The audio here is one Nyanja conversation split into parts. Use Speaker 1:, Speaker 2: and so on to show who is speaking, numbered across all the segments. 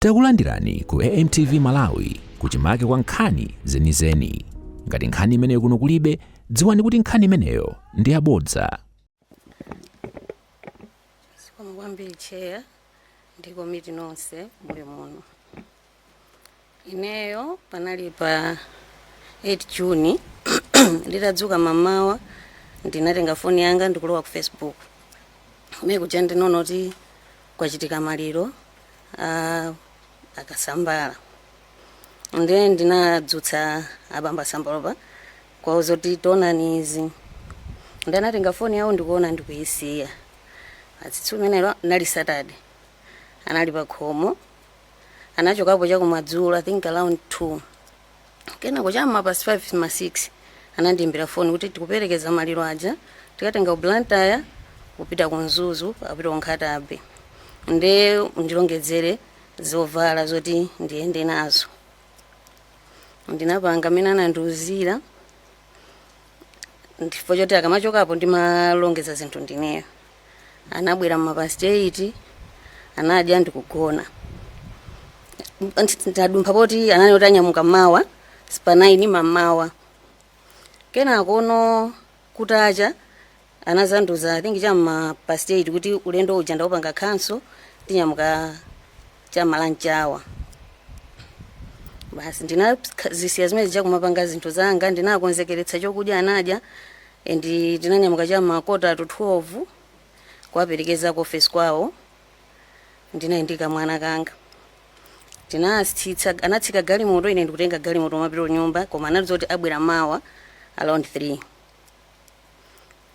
Speaker 1: Takulandirani ku AMTV Malawi, kuchimake kwa nkhani zenizeni. Ngati nkhani imeneyo kuno kulibe, dziwani kuti nkhani imeneyo ndi yabodza.
Speaker 2: Zikomo kwambiri, Chair ndi komiti nonse muli muno. Ineyo panali pa 8 June, nditadzuka mamawa, ndinatenga foni yanga ndikulowa ku Facebook. Kumene kuja ndinaona kuti kwachitika maliro a Akasambala. Ndiye ndinadzutsa abambo Asambalopa kuwauza kuti tionani izi. Ndanatenga foni yawo ndikuona ndikuyisiya. Atsitsu limenelo nali Saturday, anali pa khomo, anachokapo chakumadzulo, I think around 2. Kenako cham'ma past 5 ma 6 anandiyimbira foni kuti tikuperekeza maliro aja, tikatenga ku Blantyre kupita ku Mzuzu, apita ku Nkhata Bay, nde ndilongedzere zovala zoti ndiyende nazo. Ndinapanga amene anandiuzira, chifukwa choti akamachokapo ndimalongeza zinthu ndineyo. Anabwera mma past 8, anadya ndikugona. Ndadumpha poti anani kuti anyamuka mawa pa 9 mamawa. Kenako no kutacha anazandiuza, I think cham'ma past 8, kuti ulendo uja ndaupanga cancel, tinyamuka cham'ma lunch hour. Basi, ndinazisiya zimene zija kumapanga zinthu zanga, ndinakonzekeretsa chokudya, anadya and tinanyamuka cham'ma 11:45 kuwaperekeza ku office kwawo. Ndinali ndi kamwana kanga. Tinatsitsa, anatsika galimoto, ine ndikutenga galimoto mapita nyumba, koma anati kuti abwera mawa around 3.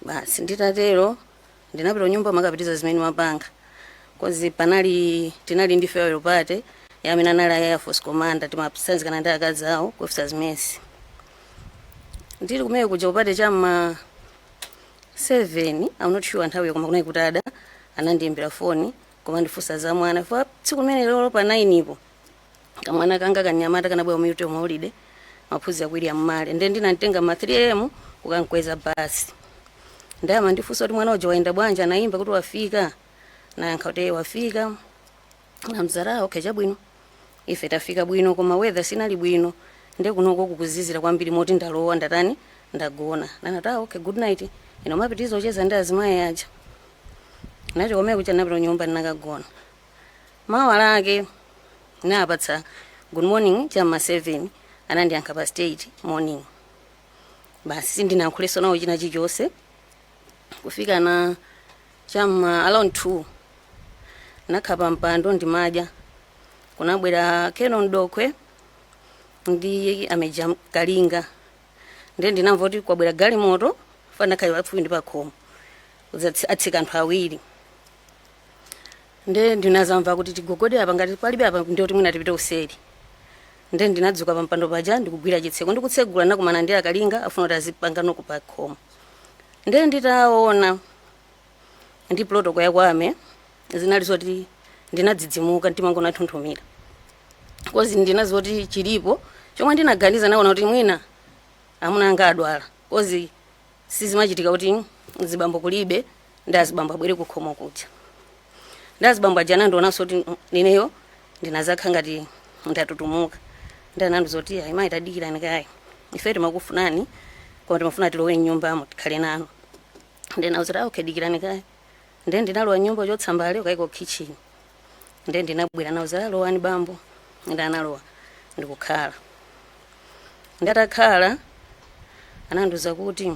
Speaker 2: Basi, nditatero ndinapita nyumba makapitiza zimene mapanga, 'cause panali tinali ndi farewell party ya amene anali a Air Force commander, timasanzikana ndi akazi awo ku officers mess. Ndili kumene kuja ku party cham'ma 7, I'm not sure nthawiyo, koma kunali kutada, anandiyimbira foni koma ndifunsa za mwana fa tsiku limene lolo pa 9 ipo kamwana kanga kanyamata kanabwera mu UTM holiday, maphunziro a William Male, nde ndinamtenga ma 3 am kukankweza basi. Ndama ndifunsa kuti mwana uja wayenda bwanji, anayimba kuti wafika, nayankha kuti wafika. Namzara, okay, chabwino, ife tafika bwino, koma weather sinali bwino, nde kunoko kukuzizira kwambiri moti ndalowa, ndatani, ndagona. Nanati, ah, okay, good night. Ino mapitizo ocheza ndi azimayi aja. Nacho komwe kucha napita nyumba, ndinakagona. Mawa lake napatsa good morning cham'ma 7, anandiyankha past 8 morning. Basi, sindinayankhulenso nawo china chilichonse. Kufika na cham'ma around 2, nakhala pa mpando ndimadya, kunabwera Kenon Dokwe ndi ameja Kalinga. Ndiye ndinamva kuti kwabwera galimoto, fanakhala pafupi ndi pakhomo, atsika anthu awiri. Nde ndinazamva kuti tigogode apa, ngati palibe apa ndiyoti mwina tipite useri. Nde ndinadzuka pa mpando paja ndikugwira chitseko, ndikutsegula, nakumana ndi Akalinga afuna kuti azipanga knock pa khomo. Nde nditaona ndi protocol yakwame, zinali zoti ndinadzidzimuka, mtima wanga unathunthumira, 'cause ndinaziwa kuti chilipo chomwe ndinaganiza. Naona kuti mwina amuna anga adwala, 'cause sizimachitika kuti zibambo kulibe ndi azibambo abwere kukhomo kuja. Ndi azibambo aja anandionanso kuti ineyo ndinazakha ngati ndatutumuka. Ndi anandiuza kuti, ayi mayi, tadikirani kaye, ife timakufunani koma timafuna tilowe mnyumbamo tikhale nanu. Ndi nauza kuti, ah, okay, dikirani kaye. Ndiye ndinalowa nyumba chotsa mbale ukaiko kitchen. Ndiye ndinabwera, nauza, lowani bambo. Ndi analowa ndikukhala. Ndatakhala anandiuza kuti,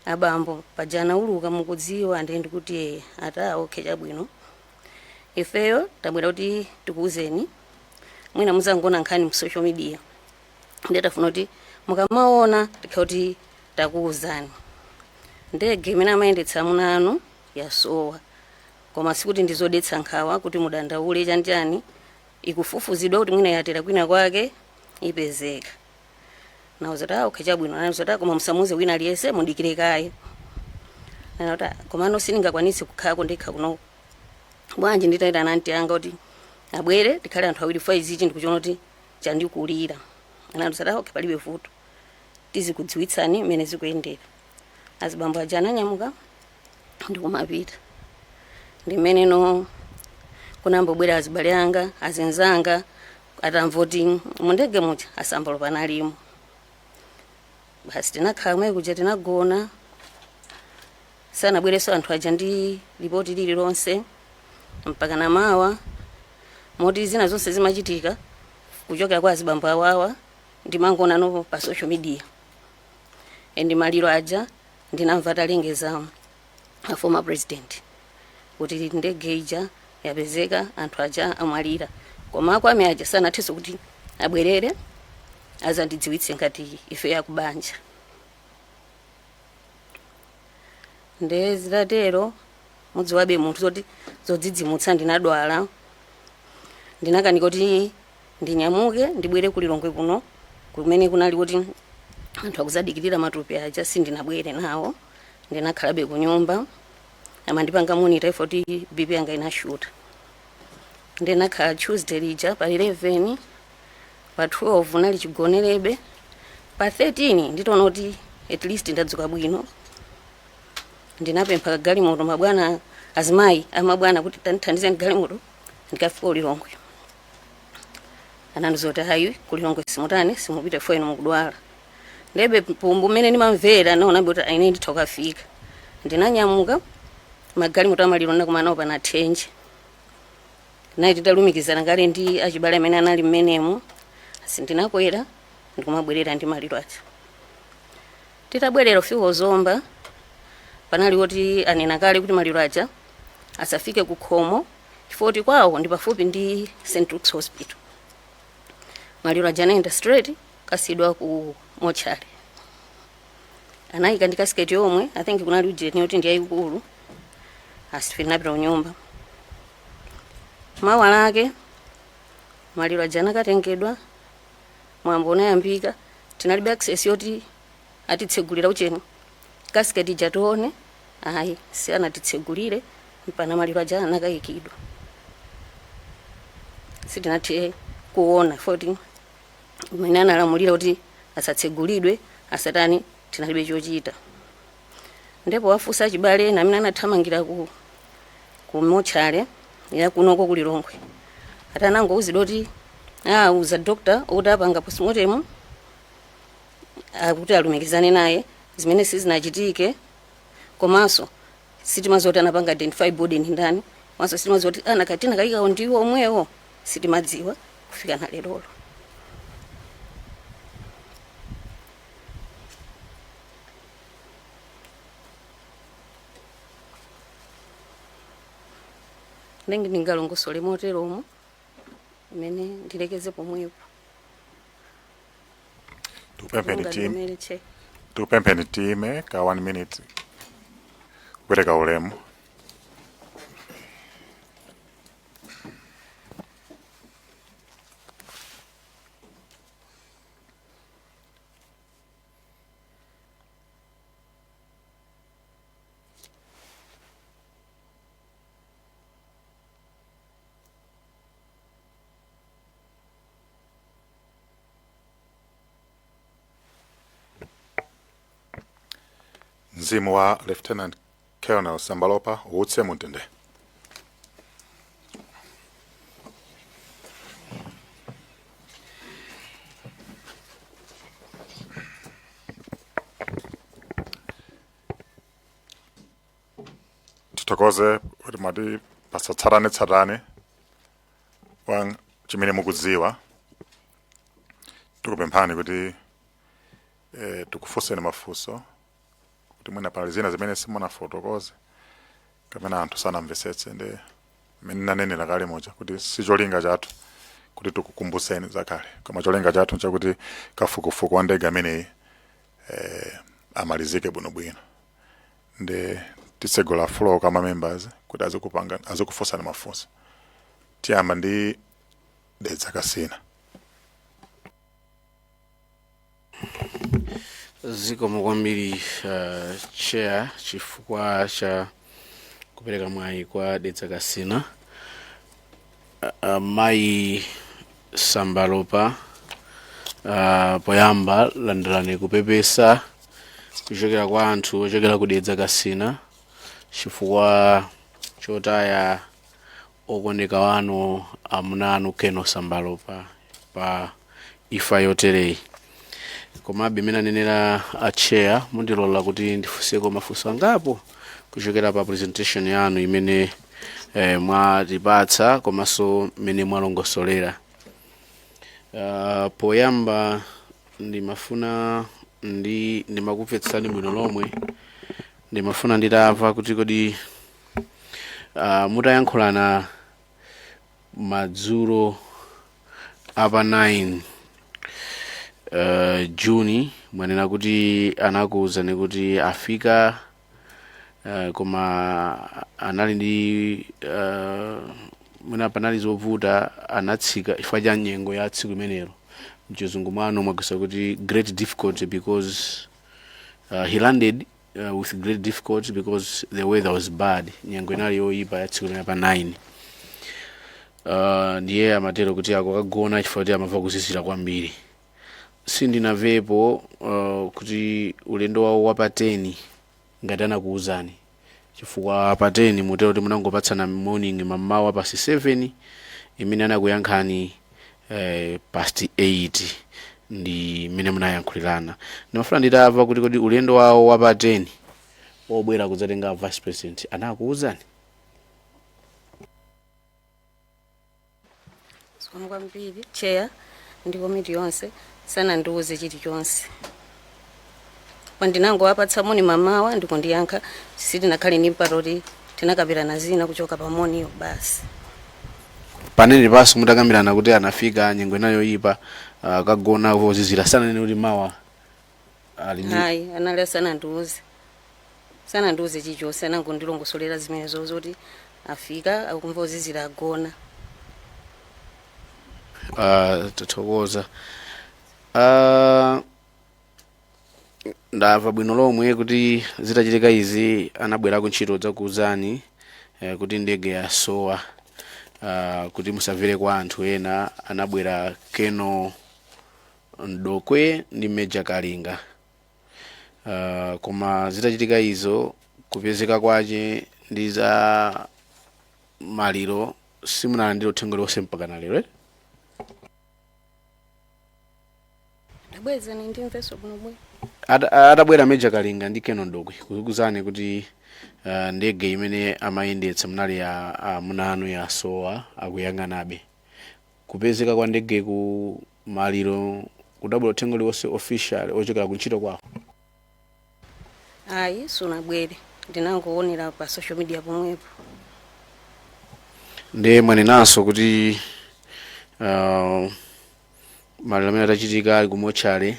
Speaker 2: abambo paja anauluka mukudziwa? Ndiye ndikuti ee. Ata, okay, chabwino, ifeyo tabwera kuti tikuuzeni, mwina muzangona nkhani mu social media, ndiye tafuna kuti mukamaona tikha kuti takuuzani. Ndege imene amayendetsa amuna anu yasowa, koma sikuti ndizodetsa nkhawa kuti mudandaule chanichani, ikufufuzidwa kuti mwina yatera kwina kwake, ipezeka. Nauza kuti, ah, okay, chabwino. Anauza kuti, ah, koma musamuuze wina aliyense, mudikire kaye. Anati, ah, komano sindingakwanitse kukhalako ndekha kuno, bwanji nditayitana anti anga kuti abwere tikhale anthu awiri, fa izichi ndikuchiona kuti chandikulira. Anati, ah, okay, palibe vuto, tizikudziwitsani mmene zikuyendera. Azibambo aja ananyamuka ndikumapita. Ndimene no Kunambobwera azibale anga, azinzanga, atamva kuti mundege muja a Sambalopa analimo. Basi, tinakhala kumene kuja, tinagona. Sanabwerenso anthu aja ndi ripoti lililonse mpaka namawa, moti zina zonse zimachitika kuchokera kwa azibambo awawa ndimangoona no pa social media. And maliro aja ndinamva atalengeza a former president kuti ndege ija yapezeka, anthu aja amwalira, koma akwame aja sanathenso kuti abwerere azandidziwitse ngati ife yakubanja. Nde zitatero, mudziwabe munthu zoti zodzidzimutsa, ndinadwala, ndinakanika kuti ndinyamuke ndibwere kulilongwe kuno kumene kunali kuti anthu akuzadikirira matupi aja. Sindinabwere nawo, ndinakhalabe ku nyumba, amandipanga monitor ifo kuti BP yanga inashuta. Ndinakhala Tuesday lija pa 11, pa 12 nali chigonerebe. Pa 13 nditaona kuti at least ndadzuka bwino, ndinapempha galimoto mabwana, azimayi amabwana, kuti tandithandizeni galimoto ndikafika kulilongwe. Anandiuza kuti hayi, kulilongwe simutani, simupite fo inu mukudwala. Ndebe pumbu mmene ndimamvera naonabe kuti ine nditha kukafika. Ndinanyamuka, magalimoto amaliro ndakumana nawo pana Thenje, nayi titalumikizana kale ndi achibale amene anali mmenemo. Sindinakwera, ndikumabwerera ndi maliro aja. Titabwerera kufika Zomba, panali woti anena kale kuti maliro aja asafike ku khomo chifukwa kuti kwawo ndi pafupi ndi St Luke's Hospital. Maliro aja anayenda straight kasidwa ku mochari, anayika ndi casket yomwe I think kunali ujeni yoti ndi yayikulu. Asife tinapita kunyumba. Mawa lake maliro aja anakatengedwa, mwambo unayambika. Tinalibe access yoti atitsegulira ucheni casket ija tione, ayi, si anatitsegulire mpana maliro aja anakayikidwa. Sitinathe kuona foti mmene analamulira kuti asatsegulidwe, asatani, tinalibe chochita. Ndipo wafunsa achibale ena amene anathamangira ku mochale ya kunoko kulilongwe, ati anangouzidwa kuti auza doctor kuti apanga postmortem akuti alumikizane naye, zimene sizinachitike. Komanso sitimadziwa kuti anapanga identify body ndi ndani, komanso sitimadziwa kuti anakatina kayikawo ndiwo omwewo, sitimadziwa kufika na lerolo. Ndenge ndingalongosole moteromo, imene ndilekeze pomwepo.
Speaker 3: Tikupempheni team.
Speaker 2: Mungandiomere che.
Speaker 3: Tikupempheni time ka 1 minute kupereka ulemu. Mzimu wa Lieutenant Colonel Sambalopa uwutse mumtendere. Tithokoze kuti mwati pasatsatanetsatane wa chimene mukudziwa. Tikupemphani kuti tikufunseni mafunso kuti mwina pali zina zimene simunafotokoze kapena anthu sanamvetsetse. Ndi mmene nanenera kale muja kuti si cholinga chathu kuti tikukumbuseni zakale, koma cholinga chathu nchakuti kafukufuku wa ndege ameneyi amalizike bwinobwino. Ndi titsegula floor kwa ma members kuti azikupanga, azikufunsani mafunso. Tiyamba ndi Dedza Kasina.
Speaker 4: Zikomo kwambiri, chair, chifukwa cha kupereka mwayi kwa Dedza Kasina. Mayi Sambalopa, poyamba landirani kupepesa kuchokera kwa anthu ochokera ku Dedza Kasina chifukwa chotaya Okondeka wanu, amuna anu Colonel Sambalopa, pa imfa yotereyi. Komabe imene anenera a chair, mundilola kuti ndifunseko mafunso angapo kuchokera pa presentation yanu imene mwatipatsa komanso mmene mwalongosolera. Poyamba ndimafuna ndimakupfetsani bwino lomwe, ndimafuna nditamva kuti kodi mutayankhulana madzulo apa 9 Juni, mwanena kuti anakuwuzani kuti afika, koma anali ndi mwina panali zovuta, anatsika chifukwa cha nyengo ya tsiku limenelo. Mchizungu mwanu mwagwisa kuti "great difficulty because he landed with great difficulty because the weather was bad", nyengo inali yoyipa ya tsiku limene pa 9. Ndiye amatero kuti akukagona chifukwa kuti amamva kuzizira kwambiri. Sindinamvepo kuti ulendo wawo wa pa 10 ngati anakuwuzani, chifukwa pa 10 mutero kuti munangopatsana morning mammawa past 7, imene anakuyankhani past 8 ndi imene munayankhulirana. Ndimafuna nditamva kuti kodi ulendo wawo wa pa 10 obwera kudzatenga vice president anakuwuzani?
Speaker 2: Zikomo kwambiri, chair ndi komiti yonse. Sanandiuze chilichonse. Pandinangowapatsa moni mamawa ndikundiyankha, sitinakhale ndi mpata kuti tinakambirana zina kuchoka pa moniyo basi.
Speaker 4: Panene panso mutakambirana kuti anafika nyengo inayo yoyipa, kagona kozizira, sananene kuti mawa ali ndi?
Speaker 2: Hayi, anali asanandiuze, sanandiuze chilichonse. Anangondilongosolera zimenezo zoti afika, akumva kuzizira, agona.
Speaker 4: Tathokoza. Ndamva bwino lomwe kuti zitachitika izi anabwera ku ntchito dzakuuzani kuti ndege yasowa, kuti musamvere kwa anthu ena. Anabwera Colonel Mdokwe ndi Major Kalinga. Koma zitachitika izo, kupezeka kwace ndi za maliro, simunalandire uthenga uliwonse mpaka na lero, eh?
Speaker 2: Ndabwezani ndimvenso bwinobwino.
Speaker 4: Atabwera Major Kalinga ndi Colonel Mdokwe kukuuzani kuti ndege imene amayendetsa munali ya amuna anu yasowa, akuyang'anabe, kupezeka kwa ndege ku maliro, kudabwera uthenga uliwonse official ochokera ku ntchito kwawo?
Speaker 2: Ayi, sunabwere, ndinangoonera pa social media pomwepo.
Speaker 4: Ndiye mwanenanso kuti maliro amene atachitika ali ku mochale,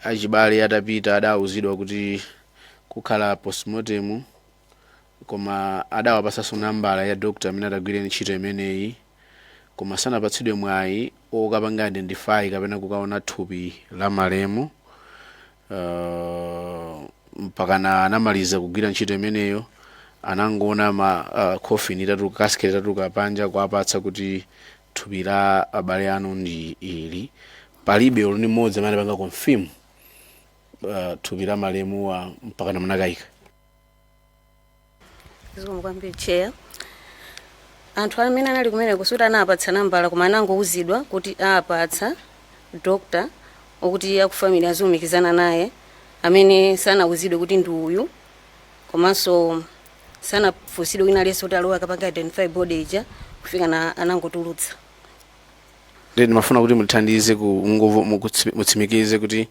Speaker 4: achibale atapita adawuzidwa kuti kukhala postmortem, koma adawapasanso nambala ya doctor amene atagwire ntchito imeneyi, koma sanapatsidwe mwayi okapanga identify kapena kukaona thupi la malemu mpakana anamaliza kugwira ntchito imeneyo. Anangoona ma coffin itatuluka, casket itatuluka panja, kuwapatsa kuti thupi la abale anu ndi ili. Palibe olo ndi mmodzi amene anapanga confirm thupi la malemuwa mpakana munakayika.
Speaker 2: Zikomo kwambiri, chair. Anthu amene anali kumeneko suti anapatsa nambala, koma anangouzidwa kuti apatsa doctor okuti aku family azilumikizana naye, amene sanauzidwe kuti ndi uyu, komanso sanafunsidwe wina aliyense kuti alowe akapanga identify body ija kufika na anangotulutsa.
Speaker 4: Ndi ndimafuna kuti muthandize mutsimikize kuti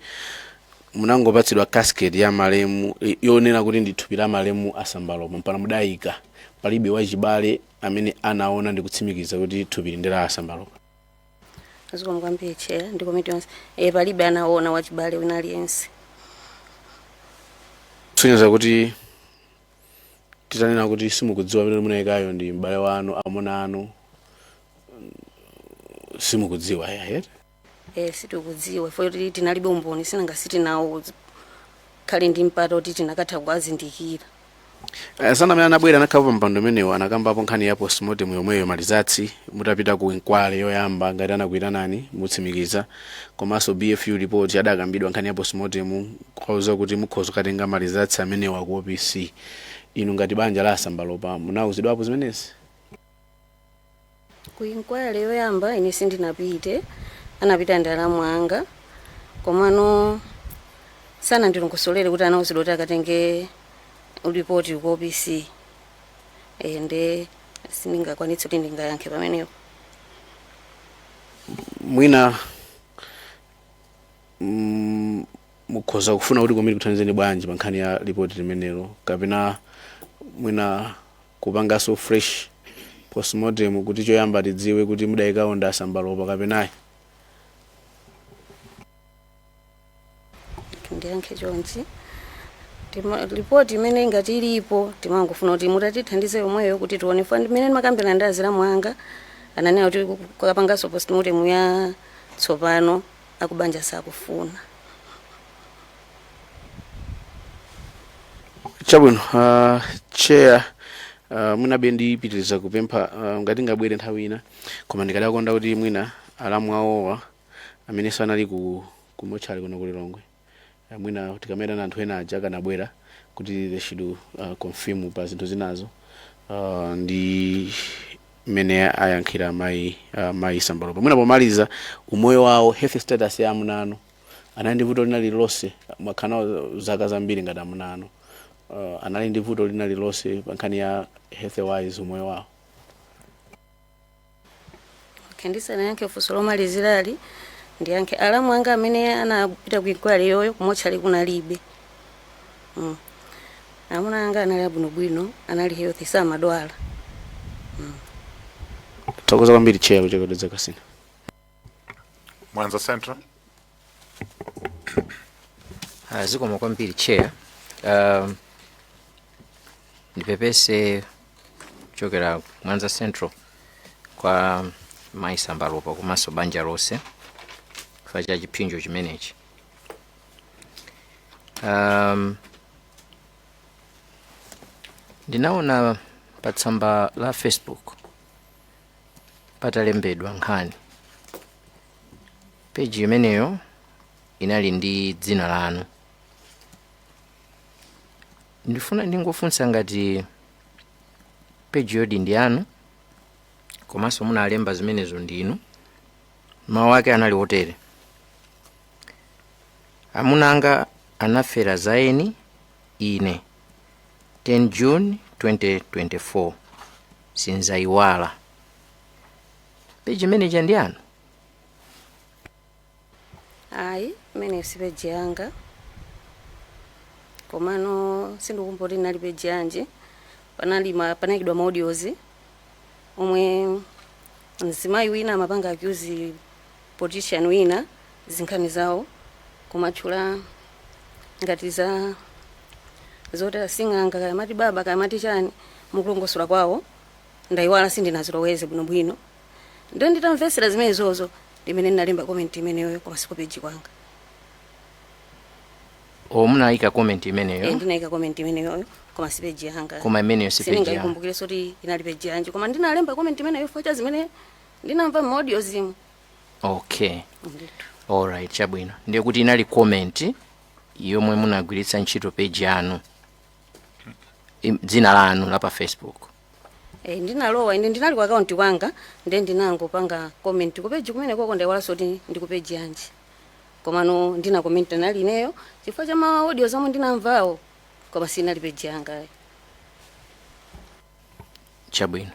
Speaker 4: munangopatsidwa casket ya malemu yonena kuti ndi thupi la malemu a Sambalopa mpaka mudayika, palibe wachibale amene anaona ndi kutsimikiza kuti thupi ndi la a Sambalopa?
Speaker 2: Zikomo kwambiri, chair ndi komiti yonse. Palibe anaona wachibale wina aliyense.
Speaker 4: Kusonyeza kuti titanena kuti simukudziwa amene munayikayo ndi m'bale wanu, amuna anu, simukudziwa yaye?
Speaker 2: Sitikudziwa ifo kuti tinalibe umboni, sinanga sitinawo khale ndi mpata kuti tinakatha kuwazindikira.
Speaker 4: Sana amene anabwera anakhala pa mpando umenewo anakambapo nkhani ya postmortem yomweyo, ma results mutapita ku inquiry yoyamba, ngati anakuyitanani mutsimikiza, komanso BFU report adakambidwa nkhani ya postmortem, kwauza kuti mukhoza kukatenga ma results amenewa ku OPC. Inu ngati banja la a Sambalopa munauzidwapo zimenezi?
Speaker 2: Ku inquiry yoyamba ine sindinapite, anapita ndi alamu anga, komano sanandilongosolere kuti anauzidwa kuti akatenge ripoti ku OPC. Nde sindingakwanitse kuti ndingayankhe pamenepo.
Speaker 4: Mwina mukhoza kufuna kuti komiti kuthandizeni bwanji pa nkhani ya ripoti limenelo, kapena mwina kupanganso fresh postmortem kuti choyamba tidziwe kuti mudayikawo ndi asambalopa kapenayi?
Speaker 2: Ndiyankhe chonchi. Ripoti imene ingati ilipo, timangofuna kuti mutatithandize yomweyo kuti tione fa ndimene ndimakambirana ndi azilamu anga, ananena kuti kukapanganso postmortem ya tsopano akubanja sakufuna.
Speaker 4: Chabwino, chair, mwinabe ndipitiriza kupempha, ngati ngabwere nthawi ina, koma ndikadakonda kuti mwina alamu awowa amene sanali ku mochari kuno ku Lilongwe, mwina tikamayitana anthu ena aja akanabwera kuti they should confirm pa zinthu zinazo ndi mmene ayankhira mayi Sambalopa. Mwina pomaliza, umoyo wawo, health status ya amuna anu, anali ndi vuto lina lililonse? Mwakhala nawo zaka zambiri ngati amuna anu, anali ndi vuto lina lililonse pa nkhani ya health wise, umoyo wawo?
Speaker 2: Okay, ndisanayankhe funso lomalizirali, ndiyankhe alamu anga amene anapita ku inquiry yoyo, kumochari kunalibe. Amuna anga anali abwinobwino, anali healthy, samadwala.
Speaker 4: Thokoza kwambiri, chair. Kuchokera Dedza Kasina.
Speaker 3: Mwanza Central.
Speaker 5: Zikomo kwambiri, chair. Ndipepese kuchokera Mwanza Central kwa mayi Sambalopa komanso banja lonse chifukwa cha chipsinjo chimenechi. Ndinaona pa tsamba la Facebook patalembedwa nkhani. Peji imeneyo inali ndi dzina lanu. Ndifuna ndingofunsa ngati peji yodi ndi yanu, komanso munalemba zimenezo ndinu. Mawu ake anali otere: "Amuna anga anafera zaeni ine 10 June 2024, sinzayiwala." Peji imeneja ndi yanu?
Speaker 2: Ayi, imeneyo si peji yanga, komano sindikukumbuka kuti inali peji yanji. Panali panayikidwa ma audios omwe mzimayi wina amapanga accuse politician wina zinkhani zawo, kumatchula ngati za zotera sing'anga, kaya mati baba, kaya mati chani, mukulongosola kwawo. Ndayiwala, sindinaziloweze bwinobwino. Ndiye nditamvetsera zimenezozo ndimene ndinalemba comment imeneyo, koma siku peji kwanga.
Speaker 5: O, munayika comment imeneyo?
Speaker 2: Ndinayika comment imeneyoyo, koma si peji yanga.
Speaker 5: Koma imeneyo si peji yanu?
Speaker 2: Sindingayikumbukirenso kuti inali peji yanji, koma ndinalemba comment imeneyo chifukwa cha zimene ndinamva mu audio zimu.
Speaker 5: Okay.
Speaker 2: Ndithu.
Speaker 5: Alright, chabwino. Ndiye kuti inali comment yomwe munagwiritsa ntchito page yanu, dzina lanu la pa Facebook?
Speaker 2: Ndinalowa ine, ndinali ku account kwanga, ndiye ndinangopanga comment ku page kumene koko. Ndayiwalanso kuti ndi ku page yanji, komano ndina comment nali ineyo chifukwa cha ma audio zomwe ndinamvawo, koma sinali page yanga.
Speaker 5: Chabwino.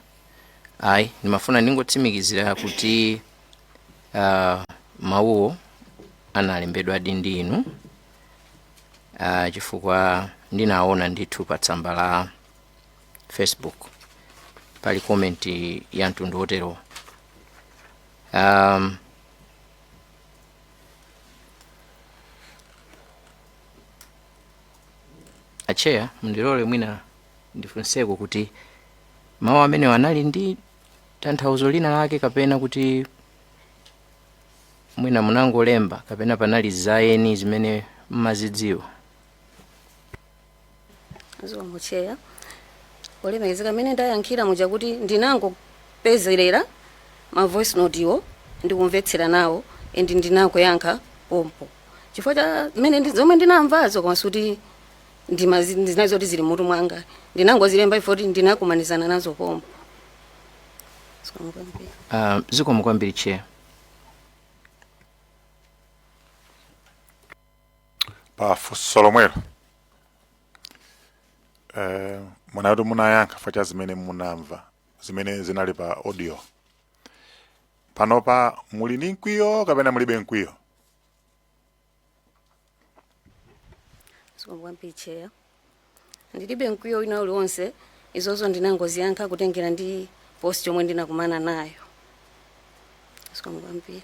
Speaker 5: Ayi, ndimafuna ndingotsimikizira kuti mawuwo analembedwadi ndi inu, chifukwa ndinaona ndithu pa tsamba la Facebook pali comment ya mtundu wotero. Acheya, mundilole mwina ndifunseko kuti mawu amenewo anali ndi tanthauzo lina lake, kapena kuti mwina munangolemba, kapena panali zaeni zimene mmazidziwa?
Speaker 2: Zikomo, chair. Olemekezeka, amene ndayankhira muja kuti ndinangopezerera ma voice note iwo ndikumvetsera nawo and ndinakuyankha pompo chifukwa cha mmene zomwe ndinamvazo, koma suti ndinazo kuti zili mutu mwanga. Ndinangozilemba ifo kuti ndinakumanizana nazo pompo. Zikomo kwambiri.
Speaker 5: Zikomo kwambiri, Chair.
Speaker 3: Pa funso lomwelo, munati munayankha fa cha zimene munamva, zimene zinali pa audio. Panopa muli ndi mkwiyo kapena mulibe mkwiyo?
Speaker 2: Zikomo kwambiri, Chair. Ndilibe mkwiyo wina uliwonse. Izozo ndinangoziyankha kutengera ndi post yomwe ndinakumana nayo. Zikomo kwambiri.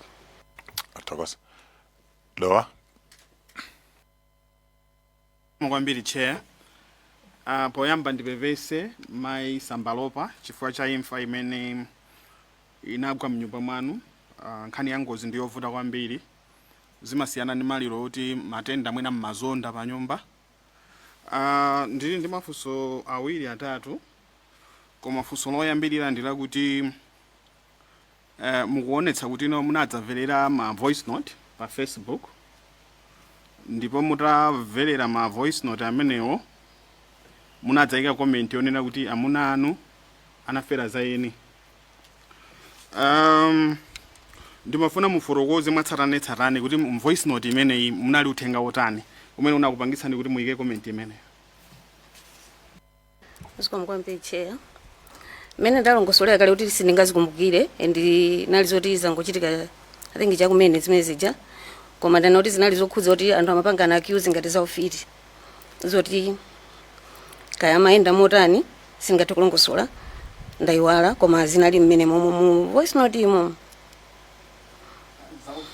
Speaker 3: Athokoza. Dowa.
Speaker 6: Kwambiri, Chair. Poyamba ndipepese, Mayi Sambalopa, chifukwa cha imfa imene inagwa mnyumba mwanu. Nkhani ya ngozi ndiyovuta kwambiri, zimasiyana ndi maliro oti matenda, mwina mmazonda pa nyumba. Ndili ndi mafunso awiri, atatu, koma funso loyambirira ndi lakuti mukuonetsa kuti ino munadzamverera ma voice note pa Facebook, ndipo mutamverera ma voice note amenewo munadzayika comment yonena kuti amuna anu anafera za eni. Ndimafuna mufotokoze mwatsatanetsatane kuti mu voice note imeneyi munali uthenga wotani umene unakupangitsani kuti muyike comment imeneyo.
Speaker 2: Zikomo kwambiri, Chair. Mmene ndalongosolera kale kuti sindingazikumbukire and nali zoti zangochitika, I think chakumene zimene zija, koma ndana kuti zinali zokhudza kuti anthu amapangana accuse ngati za ufiti, zoti kaya amayenda motani, singathe kulongosola, ndayiwala, koma zinali mmene momwe mu voice note imo.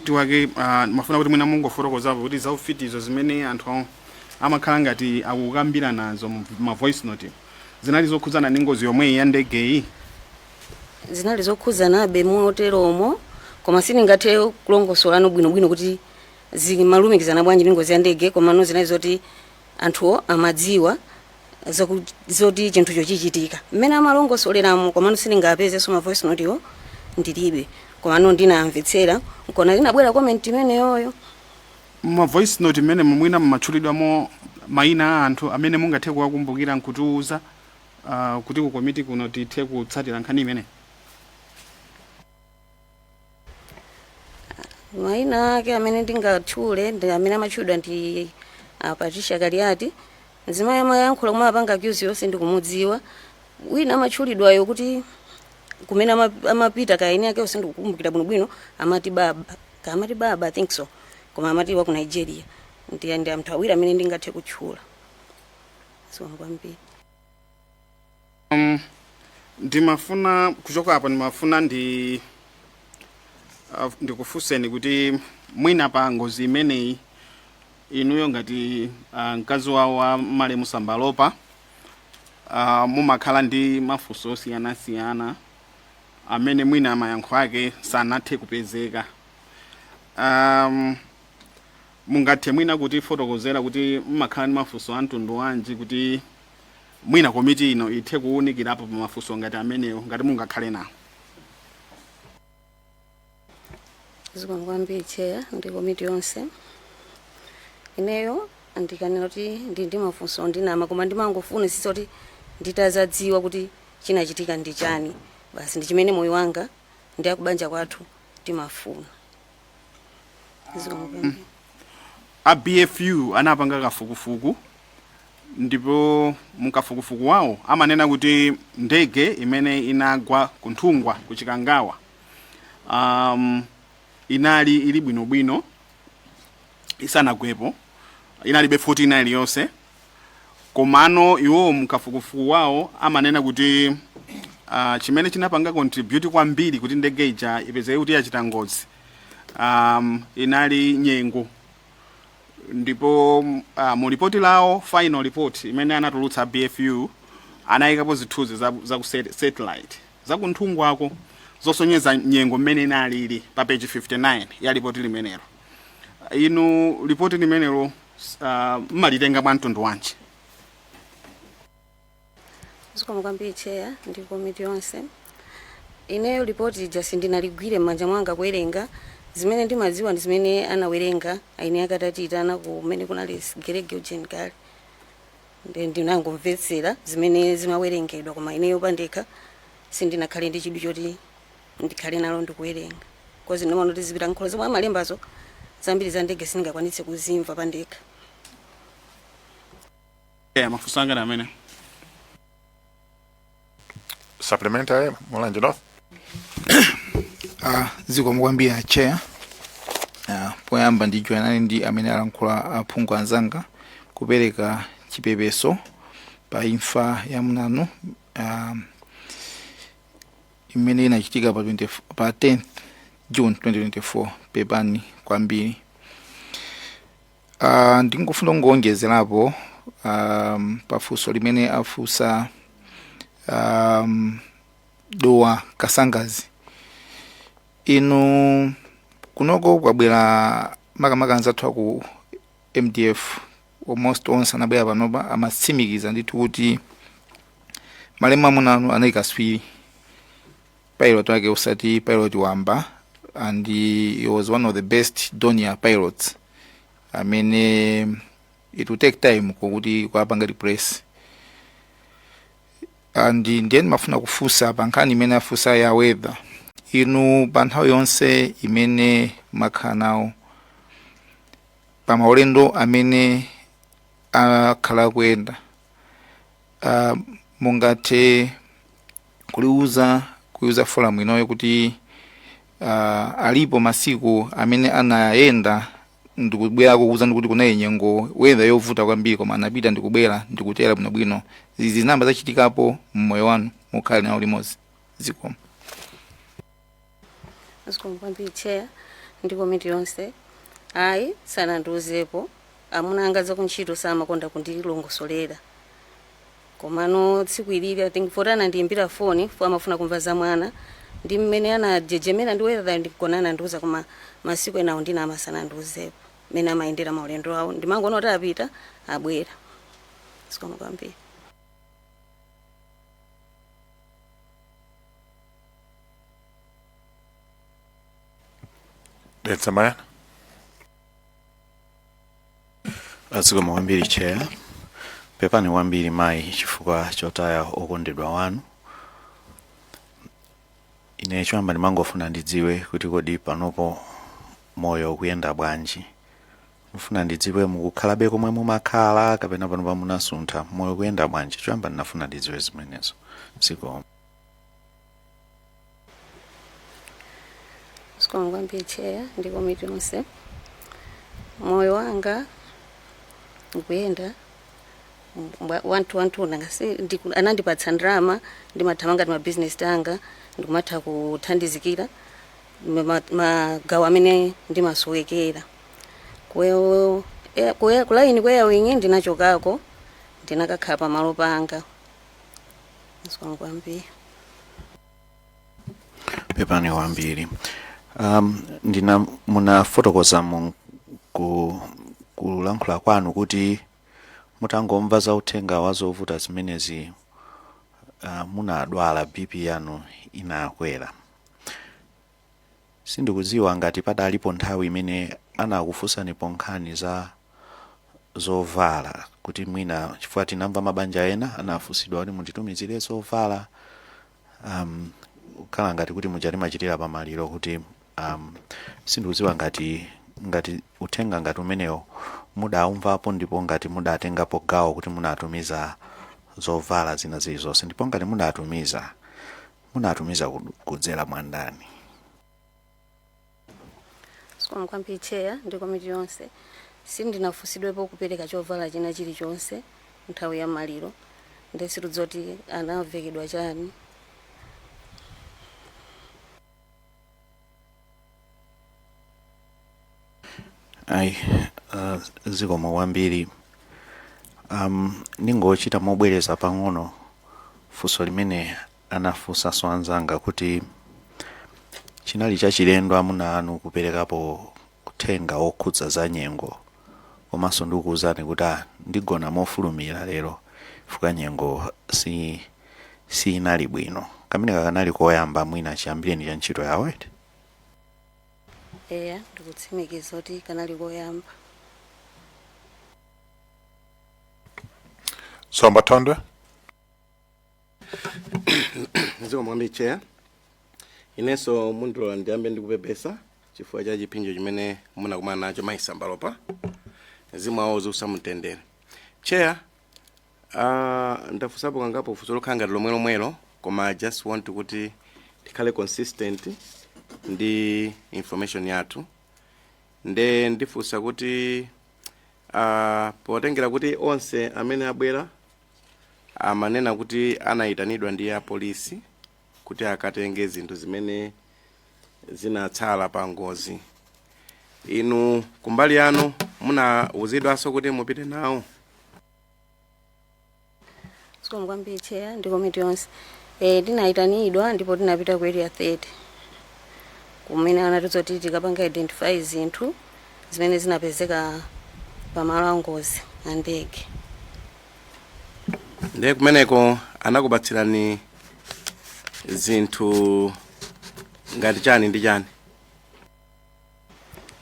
Speaker 6: Tiwake mafuna kuti mwina mungofotokozapo kuti zaufitizo zimene anthu amakhala ngati akukambira nazo mu ma voice note zinali zokhudzana ndi ngozi yomweyi ya ndegeyi?
Speaker 2: Zinali zokhudzanabe moteromo, koma sindingathe kulongosolano bwinobwino kuti zimalumikizana bwanji ndi ngozi ya ndege, komano zinali zoti anthuwo amadziwa zoti chinthucho chichitika mmene amalongosoleramo, komano sindingapezenso ma voice note iwo, ndilibe, komano ndinamvetsera nkona linabwera comment imeneyoyo.
Speaker 6: Ma voice note imene mwina mmatchulidwamo mayina a anthu amene mungathe kuwakumbukira nkutiuza kuti ku komiti kuno tithe kutsatira nkhani imene?
Speaker 2: Mayina ake amene ndingatchule ndi amene amatchulidwa ndi Patricia Kaliati, mzimayi amayankhula kumwe apanga accuse yonse ndikumudziwa. Wina amatchulidwayo kuti kumene amapita kaeni ake onse ndikukumbukira bwinobwino, amati baba, amati baba, I think so, koma amati wa ku Nigeria. Ndi anthu awiri amene ndingathe kutchula. Zikomo kwambiri.
Speaker 6: Ndimafuna kuchoka apo, ndimafuna ndikufunseni kuti mwina pa ngozi imeneyi inuyo ngati mkazi wawo wa malemu Sambalopa mumakhala ndi mafunso osiyanasiyana amene mwina mayankho ake sanathe kupezeka. Mungathe mwina kutifotokozera kuti mmakhala ndi mafunso a mtundu wanji, kuti mwina komiti ino ithe kuwunikirapo pa mafunso ngati amenewo, ngati mungakhale nawo?
Speaker 2: Zikomo kwambiri, Chair ndi komiti yonse. Ineyo ndikanena kuti ndi mafunso ndinama, koma ndimangofuna sisa kuti nditazadziwa kuti chinachitika ndi chani basi, ndi chimene moyo wanga ndi akubanja kwathu timafuna. Zikomo kwambiri.
Speaker 6: A BFU anapanga kafukufuku, ndipo mukafukufuku wawo amanena kuti ndege imene inagwa kunthungwa ku Chikangawa inali ili bwinobwino isanagwepo, inalibe 49 iliyonse. Komano iwo mukafukufuku wawo amanena kuti chimene chinapanga contribute kwambiri kuti ndege ija ipezeke kuti yachita ngozi inali nyengo. Ndipo mu ripoti lawo, final report imene anatulutsa BFU, anayikapo zithunzi za ku satellite za kunthungwako zosonyeza nyengo mmene inalili pa page 59 ya ripoti limenelo. Inu ripoti limenelo mmalitenga mwa mtundu wanji?
Speaker 2: Zikomo kwambiri, Chair ndi komiti yonse. Ineyo ripoti ija sindinaligwire m'manja mwanga kuwerenga. Zimene ndimadziwa ndi zimene anawerenga aine akatatiitana kumene kunali gerege ujeni kale, ndi ndinangomvetsera zimene zimawerengedwa, koma ineyo pandekha sindinakhale ndi chidwi choti Ndikhale nalo ndikuwerenga, 'cause ndimaona kuti zipilankhulo zomwe amalembazo zambiri za ndege sindingakwanitse kuzimva pandekha.
Speaker 6: Yeah, mafunso anga ndi amene.
Speaker 3: Supplementary, Mulanje North.
Speaker 7: Zikomo kwambiri, Chair. Poyamba ndijoyanane ndi amene alankhula aphungu anzanga kupereka chipepeso pa imfa ya amunanu imene inachitika pa 20, pa 10th June 2024. Pepani kwambiri. Ndingofuna kungoonjezerapo pafunso limene afunsa Dowa Kasangazi. Inu kunoko kwabwera makamaka anzathu aku MDF, almost onse anabwera panopa, amatsimikiza ndithu kuti malemu amunanu anali kaswiri pilot wake, usati pilot wamba, and he was one of the best Dornier pilots amene it will take time kuti kuwapanga replace. And ndiye ndimafuna kufunsa pa nkhani imene afunsa ya weather. Inu pa nthawi yonse imene makhala nawo pa maulendo amene akhala akuyenda, mungathe kuliuza kuuza forum inoyo kuti alipo masiku amene anayenda ndikubwera kukuuza ndikuti kunali nyengo, weather yovuta kwambiri, koma anapita ndikubwera ndikutera bwinobwino? Izi zinamba zachitikapo mmoyo wanu mukhale nawo limodzi? Zikomo.
Speaker 2: Zikomo kwambiri, Chair ndi komiti yonse. Ayi, sanandiuzepo. Amuna anga zakuntchito samakonda kundilongosolera, komano tsiku ilili, I think poti anandiyimbira foni fo amafuna kumva za mwana ndi mmene anajejemera ndi weather, ndikona anandiuza. Koma masiku enawo ndina amasanandiuzepo mmene amayendera maulendo awo. Ndimangoona kuti apita, abwera. Zikomo kwambiri.
Speaker 3: Dedza Mayani.
Speaker 8: Zikomo kwambiri, Chair. Pepani kwambiri, mayi, chifukwa chotaya okondedwa wanu. Ine choyamba ndimangofuna ndidziwe kuti kodi panopo moyo ukuyenda bwanji? Ndifuna ndidziwe, mukukhalabe komwe mumakhala kapena panopa munasuntha? Moyo ukuyenda bwanji? Choyamba ndinafuna ndidziwe zimenezo. Zikomo.
Speaker 2: Zikomo kwambiri, Chair ndi komiti yonse. Moyo wanga ukuyenda wanthu wanthu ngasi anandipatsa ndalama, ndimathamanga ti mabizinesi anga, ndikumatha kuthandizikira magawo amene ndimasowekera. Kulaini ku air wing ndinachokako, ndinakakhala pamalo panga. Zikomo kwambiri.
Speaker 8: Pepani kwambiri. Ndina munafotokoza mu kulankhula kwanu kuti mutangomva za uthenga wa zovuta zimenezi, munadwala, BP yanu inakwera. Sindikudziwa ngati padalipo nthawi imene anakufunsanipo nkhani za zovala, kuti mwina chifukwa tinamva mabanja ena anafunsidwa kuti mutitumizire zovala, kukhala ngati kuti muja timachitira pamaliro, kuti sindikudziwa ngati uthenga ngati umenewo mudaumvapo, ndipo ngati mudatengapo gawo kuti munatumiza zovala zina zilizonse, ndipo ngati munatumiza, munatumiza kudzera mwa ndani?
Speaker 2: Zikomo kwambiri, Chair ndi komiti yonse. Sindinafunsidwepo kupereka chovala china chilichonse nthawi ya maliro, ndi situdzoti anavekedwa chani.
Speaker 8: Ayi, zikomo kwambiri. Ningochita mobwereza pang'ono funso limene anafunsanso anzanga, kuti chinali chachilendo amuna anu kuperekapo uthenga wokhudza za nyengo, komanso ndikukuwuzani kuti ndigona mofulumira lero chifukwa nyengo si sinali bwino. Kamene kakanali koyamba mwina chiyambireni cha ntchito yawo, eti?
Speaker 2: Eya, ndikutsimikiza kuti kanali koyamba.
Speaker 3: Zomba Thondwe.
Speaker 9: Zikomo kwambiri, Chair. Inenso mundilola ndiyambe ndikupepesa chifukwa cha chipsinjo chimene munakumana nacho, mayi Sambalopa. Mzimu wawo uziusa mtendere. Chair, ndafunsapo kangapo funso lokhala ngati lomwelomwelo, koma I just want kuti tikhale consistent ndi information yathu. Nde ndifunsa kuti potengera kuti onse amene abwera amanena kuti anayitanidwa ndi apolisi kuti akatenge zinthu zimene zinatsala pa ngozi, inu kumbali yanu munauzidwanso kuti mupite nawo?
Speaker 2: Zikomo kwambiri, Chair ndi komiti yonse. Tinayitanidwa ndipo tinapita ku Area 30 kumene anatiuza kuti tikapanga identify zinthu zimene zinapezeka pamalo a ngozi a ndege.
Speaker 9: Ndiye kumeneko anakupatsirani zinthu ngati chani ndi chani?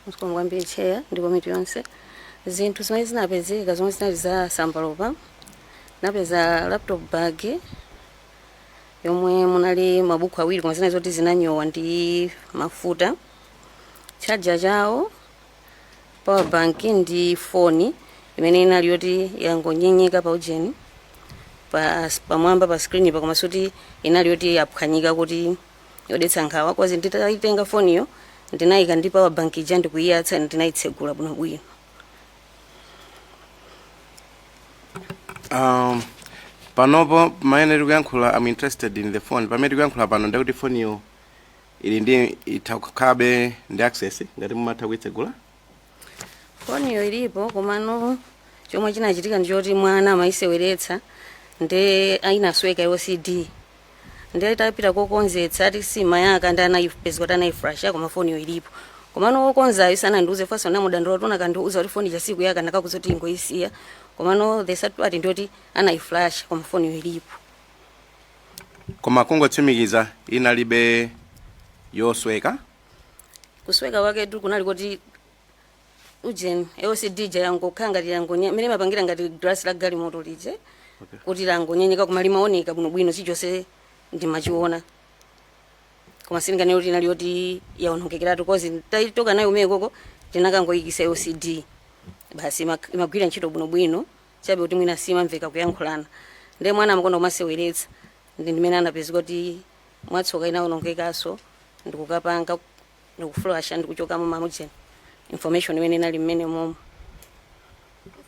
Speaker 2: Zikomo kwambiri, Chair ndi komiti yonse. Zinthu zimene zinapezeka zomwe zinali za Sambalopa, napeza laptop bag yomwe munali mabuku awiri, koma zinali zoti zinanyowa ndi mafuta, charger chawo, power bank ndi foni imene inali yoti yangonyenyeka pa ujeni, pa pamwamba pa screen pa, koma suti inali yoti yaphwanyika kuti yodetsa nkhawa, 'cause nditayitenga foniyo ndinayika ndi power bank ija ndikuyiyatsa, ndinayitsegula bwinobwino.
Speaker 9: Panopo pamene tikuyankhula, I'm interested in the phone. Pamene tikuyankhula pano, ndikuti foniyo ili ndi itha kukhalabe ndi access ngati mumatha kuitsegula?
Speaker 2: Foniyo ilipo, komano chomwe chinachitika ndichoti mwana amayiseweretsa nde ayinasweka LCD, ndi tapita kokonzetsa ati simayaka, ndi anayipeza kuti anayiflasha, koma foniyo ilipo. Komano wokonzayo sanandiuze faso, namudandaula kuti unakandiuza kuti foni chasikuyaka ndakakuza kuti ingoyisiya. Komano the sad part ndiyoti anayiflasha, koma foniyo ilipo.
Speaker 9: Koma kungotsimikiza, inalibe yosweka?
Speaker 2: Kusweka kwaketu kunali kuti ujeni LCD ija yangokhala ngati yangonya mmene imapangira ngati glass la galimoto lije, kuti langonyenyeka, koma limaoneka bwinobwino, chilichonse ndimachiona. Koma sindinganene kuti inali yoti yaonongekeratu, 'cause taitoka nayo umene koko tinakangoyikisa LCD basi, imagwira ntchito bwinobwino, chabe kuti mwina simamveka kuyankhulana. Ndiye mwana amakonda kumaseweretsa, ndi ndimene anapezeka kuti mwatsoka inaonongekanso, ndikukapanga ndikuflasha ndikuchokamo mamujeni information imene inali mmene momo.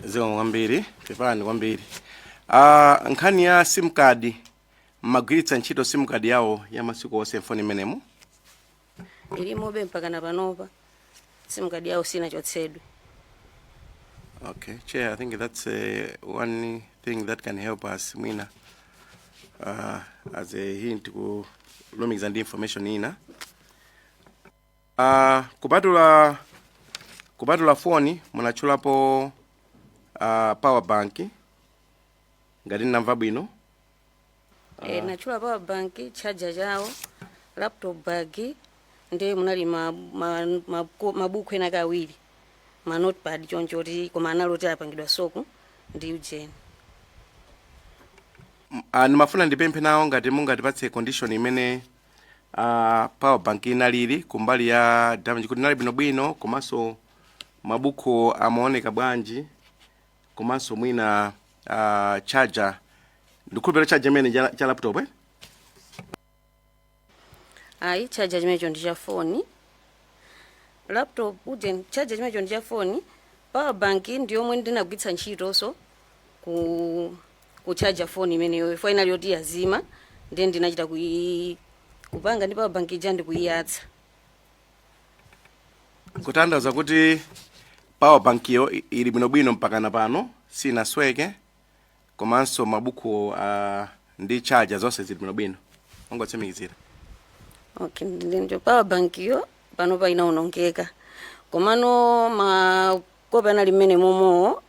Speaker 9: Zikomo kwambiri, pepani kwambiri. Nkhani ya SIM card, mmagwiritsa ntchito SIM card yawo ya masiku onse mfoni imenemo?
Speaker 2: Ilimobe mpaka na panopa, SIM card yawo sinachotsedwe.
Speaker 9: Okay, Chair, I think that's one thing that can help us mwina as a hint kulumikiza ndi information ina. Kupatula foni, munatchulapo power bank ngati ndinamva bwino?
Speaker 2: Natchula power bank, charger chawo, laptop bag, ndiye munali mabuku ena kawiri, ma notepad choncho kuti, koma analoti apangidwa soak ndi ujeni.
Speaker 9: Ndimafuna ndipemphe nawo ngati mungatipatse condition imene power bank inalili kumbali ya damage, kuti inali bwinobwino, komanso mabuku amaoneka bwanji, komanso mwina charger, ndikhulupirira charger imene cha laptop, eh?
Speaker 2: Ayi, charger chimenecho ndi cha foni, laptop ujeni, charger chimenecho ndi cha foni. Power bank ndi yomwe ndinagwiritsa ntchito ku kuchaja foni imeneyo, ifo inali yoti yazima, ndiye ndinachita kupanga ndi power bank ija ndikuyiyatsa.
Speaker 9: Kutanthauza kuti power bank iyo ili bwinobwino mpakana pano, sinasweke, komanso mabuku ndi charger zonse zili bwinobwino, ongotsimikizira?
Speaker 2: Okay, ndiyo power bank iyo pano pa inaonongeka, komano makope anali mmene momowo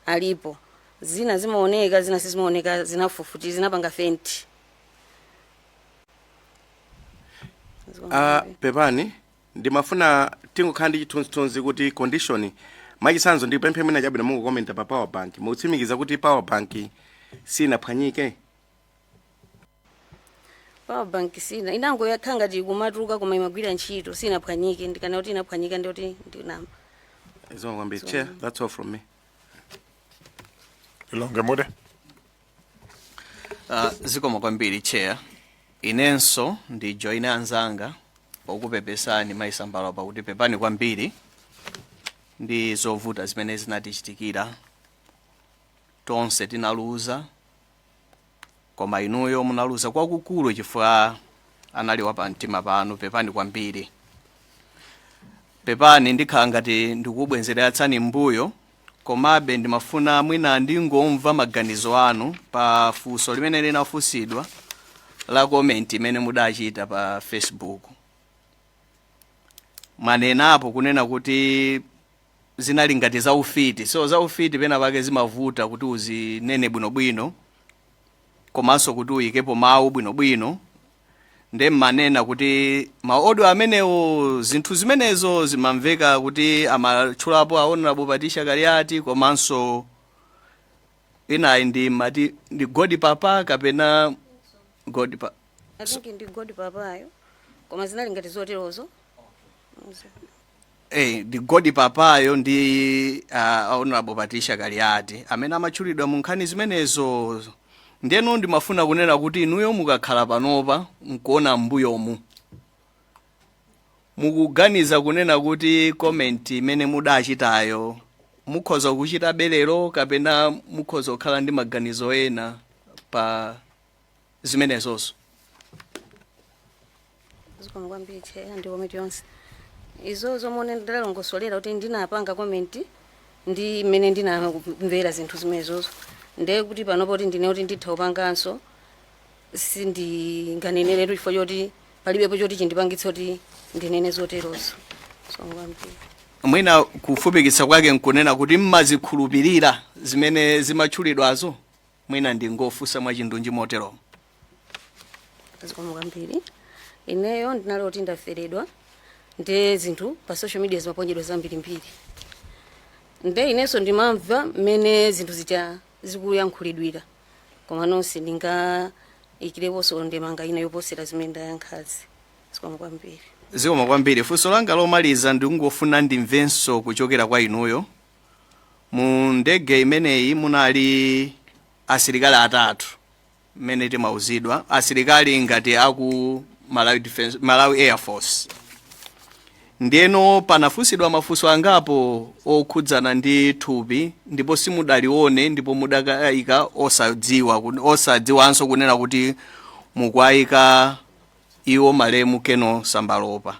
Speaker 2: alipo, zina zimaoneka, zina sizimaoneka, zinafufuti, zinapanga faint.
Speaker 9: Pepani, ndimafuna tingokhala ndi chithunzithunzi kuti condition, mwachitsanzo ndipemphe mwina chabwino mungokomenta pa power bank, mukutsimikiza kuti power bank sinaphwanyike?
Speaker 2: Power bank sina, inango yakhala ngati kumatuluka koma imagwira ntchito, sinaphwanyike. Ndikana kuti inaphwanyika ndiyoti ndinamba.
Speaker 9: Zikomo kwambiri, Chair. That's all from me.
Speaker 3: Lilongwe Mude.
Speaker 10: Zikomo kwambiri, Chair. Inenso ndi joine anzanga pokupepesani, Mayi Sambalopa, pakuti pepani kwambiri ndi zovuta zimene zinatichitikira. Tonse tinaluza, koma inuyo munaluza kwakukulu chifukwa anali wapamtima panu. Pepani kwambiri, pepani. Ndikhala ngati ndikubwenzeratsani mbuyo, komabe ndimafuna mwina ndingomva maganizo anu pa funso limene linafunsidwa la comment imene mudachita pa Facebook. Mwanenapo kunena kuti zinali ngati zaufiti. So zaufiti pena pake zimavuta kuti uzinene bwinobwino komanso kuti uyikepo mawu bwinobwino. Nde mmanena kuti ma audio amenewo, zinthu zimenezo zimamveka kuti amatchulapo a Honorable Patricia Kaliati, komanso inayi ndi mati ndi God Papa kapena God pa
Speaker 2: I think ndi God Papayo, koma zinali ngati zoterozo.
Speaker 10: Ndi God Papayo ndi Honorable Patricia Kaliati amene amatchulidwa mu nkhani zimenezo. Ndeno ndimafuna kunena kuti inuyo mukakhala panopa nkuona mbuyomu, mukuganiza kunena kuti comment imene mudachitayo mukhoza kuchita belero kapena mukhoza kukhala ndi maganizo ena pa zimenezonso?
Speaker 2: Zikomo kwambiri, Chair ndi komiti yonse. Izo zomwe ndalongosolera kuti ndinapanga comment ndi mmene ndinamvera zinthu zimenezozo, ndiye kuti panopo kuti ndine kuti nditha kupanganso, sindinganeneretu chifukwa choti palibepo choti chindipangitse kuti ndinene zoterozo. Zikomo kwambiri.
Speaker 10: Mwina kufupikitsa kwake nkunena kuti mmazikhulupirira zimene zimatchulidwazo? Mwina ndingofunsa mwachindunji moteromo.
Speaker 2: Zikomo kwambiri. Ineyo ndinali kuti ndaferedwa, nde zinthu pa social media zimaponyedwa zambirimbiri, nde inenso ndimamva mmene zinthu zija zikuyankhulidwira, koma nonse ndingayikireponso ndemanga ina yoposera zimene ndayankhazi. Zikomo kwambiri.
Speaker 10: Zikomo kwambiri. Funso langa lomaliza, ndikungofuna ndimvenso kuchokera kwa inuyo. Mu ndege imeneyi munali asilikali atatu mmene timauzidwa, asilikali ngati aku Malawi Defense, Malawi Air Force. Ndiyeno panafunsidwa mafunso angapo okhudzana ndi thupi, ndipo simudalione ndipo mudakayika osadziwa, osadziwanso kunena kuti mukuayika iwo malemu Colonel Sambalopa.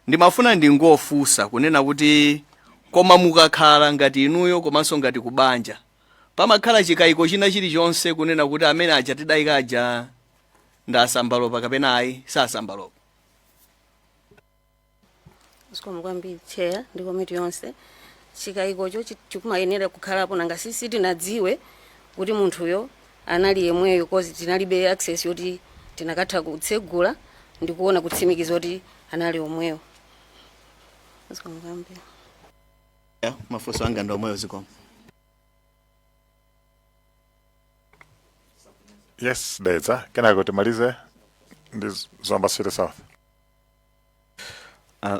Speaker 10: Ndimafuna ndingofunsa kunena kuti koma mukakhala ngati inuyo komanso ngati kubanja, pamakhala chikayiko china chilichonse kunena kuti amene aja tidayika aja ndi aSambalopa kapena ayi saSambalopa?
Speaker 2: Zikomo kwambiri, Chair ndi komiti yonse. Chikayikocho chikumayenera kukhalapo, nanga sisi tinadziwe kuti munthuyo anali yemweyo, 'cause tinalibe access yoti tinakatha kutsegula ndi kuona kutsimikiza kuti anali omweyo. Zikomo kwambiri.
Speaker 10: Ya, mafunso anga ndi omweyo, zikomo.
Speaker 3: Yes, Dedza, kenako timalize ndi Zomba City South.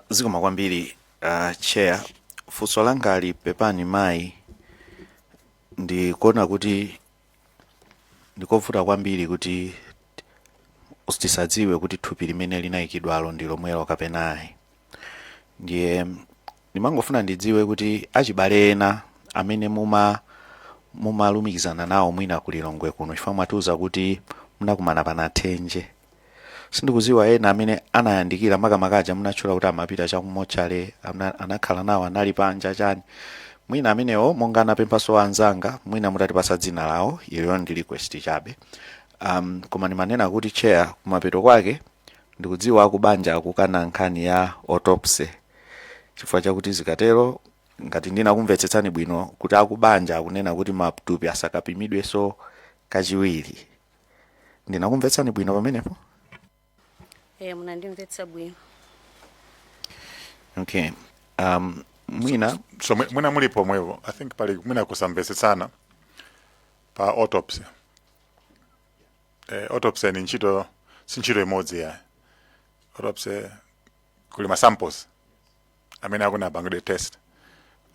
Speaker 8: Zikomo kwambiri, Chair. Funso langali, pepani mayi, ndikuona kuti ndikovuta kwambiri kuti tisadziwe kuti thupi limene linayikidwalo ndi lomwelo kapena ayi. Ndiye ndimangofuna ndidziwe kuti achibale ena amene mumalumikizana nawo mwina ku Lilongwe kuno, chifukwa mwatiuza kuti munakumana panathenje, sindikuziwa ena amene anayandikira, makamaka aja munatchula kuti amapita chakumochale, anakhala nawo, anali panja chani, mwina amenewo monga anapemphaso anzanga, mwina mutatipasa dzina lawo. Iyo ndi request chabe. Koma ndimanena kuti, Chair, kumapeto kwake ndikudziwa akubanja akukana nkhani ya autopsy, chifukwa chakuti zikatero, ngati ndinakumvetsetsani bwino, kuti akubanja akunena kuti matupi asakapimidwenso kachiwiri. Ndinakumvetsani bwino pamenepo?
Speaker 2: Eh, munandimvetsa bwino.
Speaker 8: Okay, mwina
Speaker 3: So mwina muli pomwepo, I think pali mwina kusamvetsetsana pa autopsy. Autopsy ni ntchito Si ntchito imodzi yayi. Autopsy kuli ma samples amene akuna apangidwe test.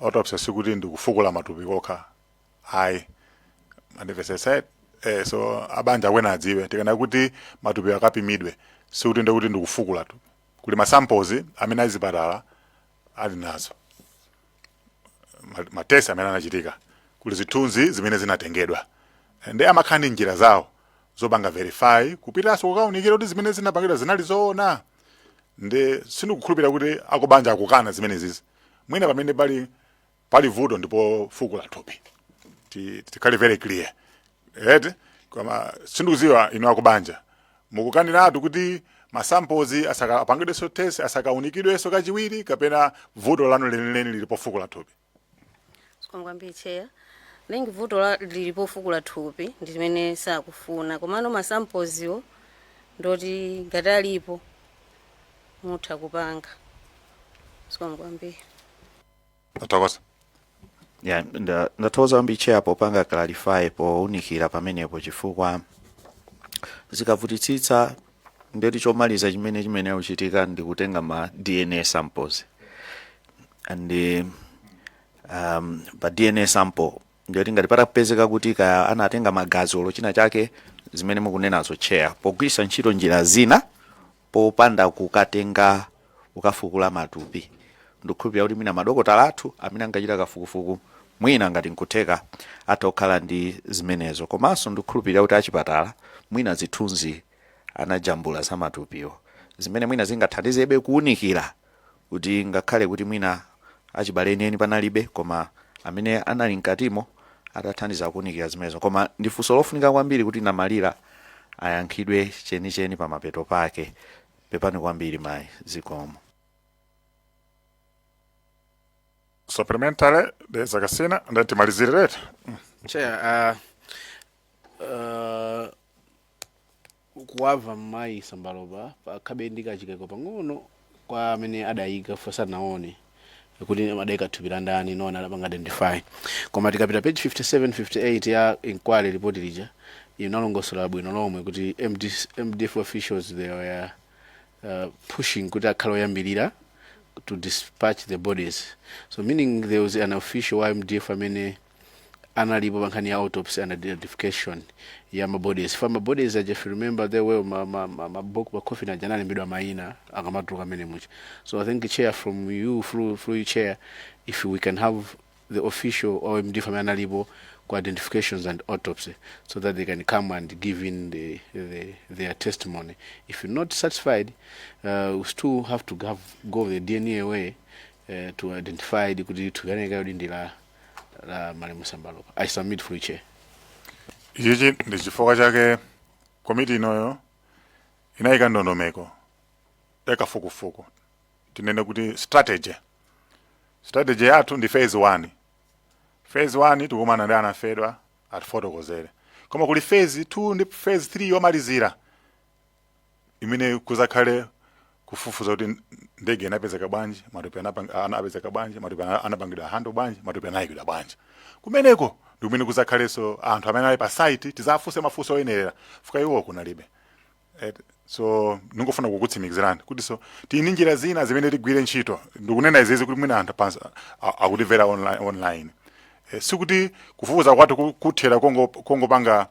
Speaker 3: Autopsy sikuti ndikufukula matupi kokha ayi, mandimvesesa? So abanja akwena adziwe, tikana kuti matupi akapimidwe, sikuti ndikuti ndikufukula tu. Kuli ma samples amene azipatala ali nazo, ma test amene anachitika, kuli zithunzi zimene zinatengedwa, ndi amakhala ndi njira zawo zopanga verify, kupitanso kukaunikira kuti zimene zinapangidwa zinali zoona. Ndi sindikukhulupirira kuti akubanja akukana zimene zizi. Mwina pamene pali vuto ndipo fukula thupi. Tikhale very clear eti? Koma sindikuziwa inu akubanja mukukaniratu kuti ma samples asaka apangidwenso test, asakaunikidwenso kachiwiri, kapena vuto lanu lenileni lili pofukula thupi?
Speaker 2: Zikomo kwambiri, Chair. Lengi vuto lili pofukula thupi ndi limene sakufuna, komano ma samples wo ndoti ngati alipo mutha kupanga. Zikomo kwambiri.
Speaker 3: Tathokoza.
Speaker 8: Ya, ndathokoza kwambiri, Chair, popanga clarify, powunikira pamenepo, chifukwa zikavutitsitsa ndeti chomaliza chimene kuchitika ndi kutenga ma DNA samples, and pa DNA sample ndiyoti ngati patapezeka kuti kaya anatenga magazi olo china chake, zimene mukunenazo, Chair, pogwiritsa ntchito njira zina popanda kukatenga kukafukula matupi, ndikukhulupirira kuti mwina madokotala athu amene angachita kafukufuku, mwina ngati nkutheka, atha kukhala ndi zimenezo. Komanso ndikukhulupirira kuti achipatala mwina zithunzi anajambula za matupiwo, zimene mwina zingathandizebe kuwunikira kuti ngakhale kuti mwina achibale enieni panalibe, koma amene anali mkatimo atathandiza kuwunikira zimenezo. Koma ndi funso lofunika kwambiri kuti namalira ayankhidwe chenicheni pa mapeto pake. Pepani kwambiri, mayi, zikomo.
Speaker 3: Supplementary, Dedza Kasina, ndati timalizire leta.
Speaker 4: Chair, kuwava mayi Sambalopa pakhabe ndi kachikeko pang'ono kwa amene adayika fosanaone kuti adayika thupi la ndani, no one adapanga identify. Koma tikapita page 57, 58 ya inquiry report lija, inalongosola bwino lomwe kuti MDF officials, they were pushing kuti akhale oyambirira to dispatch the bodies, so meaning there was an official wa MDF amene analipo pa nkhani ya autopsy and identification ya ma bodies. For ma bodies aja, if you remember, there were ma coffin aja analembedwa mayina akamatuluka amene mucha. So I think, Chair, from you, through you, Chair, if we can have the official or MDF amene analipo ku identifications and autopsy, so that they can come and give in their testimony. If you're not satisfied, we still have to go the DNA way to identify kuti thupi kuti ndi la malemu Sambalopa. I submit for you, Chair.
Speaker 3: Ichichi ndi chifukwa chake komiti inoyo inayika ndondomeko yakafukufuku, tinene kuti strategy. Strategy yathu ndi phase 1. Phase 1 tikumana ndi anafedwa atifotokozere, koma kuli phase 2 ndi phase 3 yomalizira imene kuzakhale kufufuza kuti ndege inapezeka bwanji, matupi anapezeka bwanji, matupi anapangidwa handle bwanji, matupi anayikidwa bwanji. Kumeneko ndi kumene kuzakhalenso anthu amene ali pa site, tizafunse mafunso oyenerera fuka iwo kunalibe. So ningofuna kukutsimikizirani kuti so tini njira zina zimene tigwire ntchito. Ndikunena izizi kuti mwina anthu pansi akutimvera online. Sikuti kufufuza kwathu kuthera kongopanga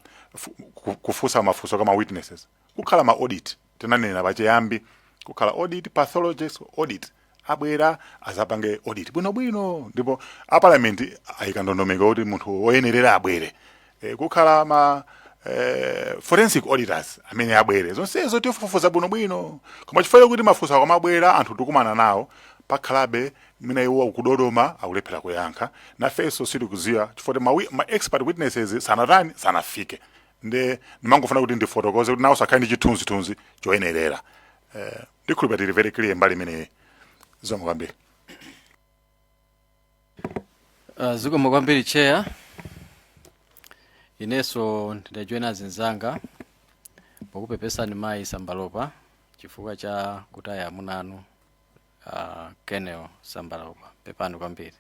Speaker 3: kufunsa mafunso kama witnesses. Kukhala ma audit, tinanena pachiyambi, kukhala audit, pathologist audit, abwera azapange audit bwinobwino, ndipo a parliament ayika ndondomeko kuti munthu woyenerera abwere. Kukhala ma forensic auditors amene abwere, zonsezo tifufuza bwinobwino. Koma chifukwa kuti mafunso akamabwera anthu tikumana nawo, pakhalabe mwina iwo akudodoma, akulephera kuyankha, nafenso sitikuziwa chifukwa kuti ma expert witnesses sanatani, sanafike. Nde ndimangofuna kuti ndifotokoze kuti nawo sakhale ndi chithunzithunzi choyenerera. Ndikhulupirira tili very clear mbali imeneyi. Zikomo kwambiri.
Speaker 11: Zikomo kwambiri, Chair. Inenso ndajoyina azinzanga pokupepesani mayi Sambalopa chifukwa cha kutaya amuna anu, Colonel Sambalopa. Pepani kwambiri.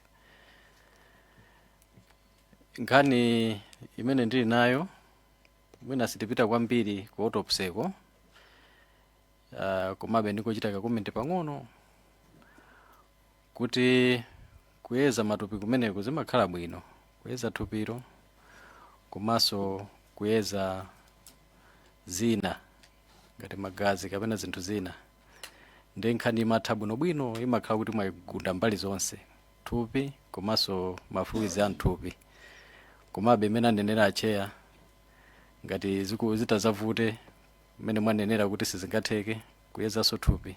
Speaker 11: Nkhani imene ndili nayo, mwina sitipita kwambiri ku autopsy ko. Komabe ndingochita ka comment pang'ono kuti kuyeza matupi kumeneko zimakhala bwino, kuyeza thupilo komanso kuyeza zina ngati magazi kapena zinthu zina, ndi nkhani imatha bwinobwino, imakhala kuti mwayigunda mbali zonse, thupi komanso ma fluids a mthupi. Komabe imene anenera a chair, ngati zitazavute mmene mwanenera kuti sizingatheke kuyezanso thupi,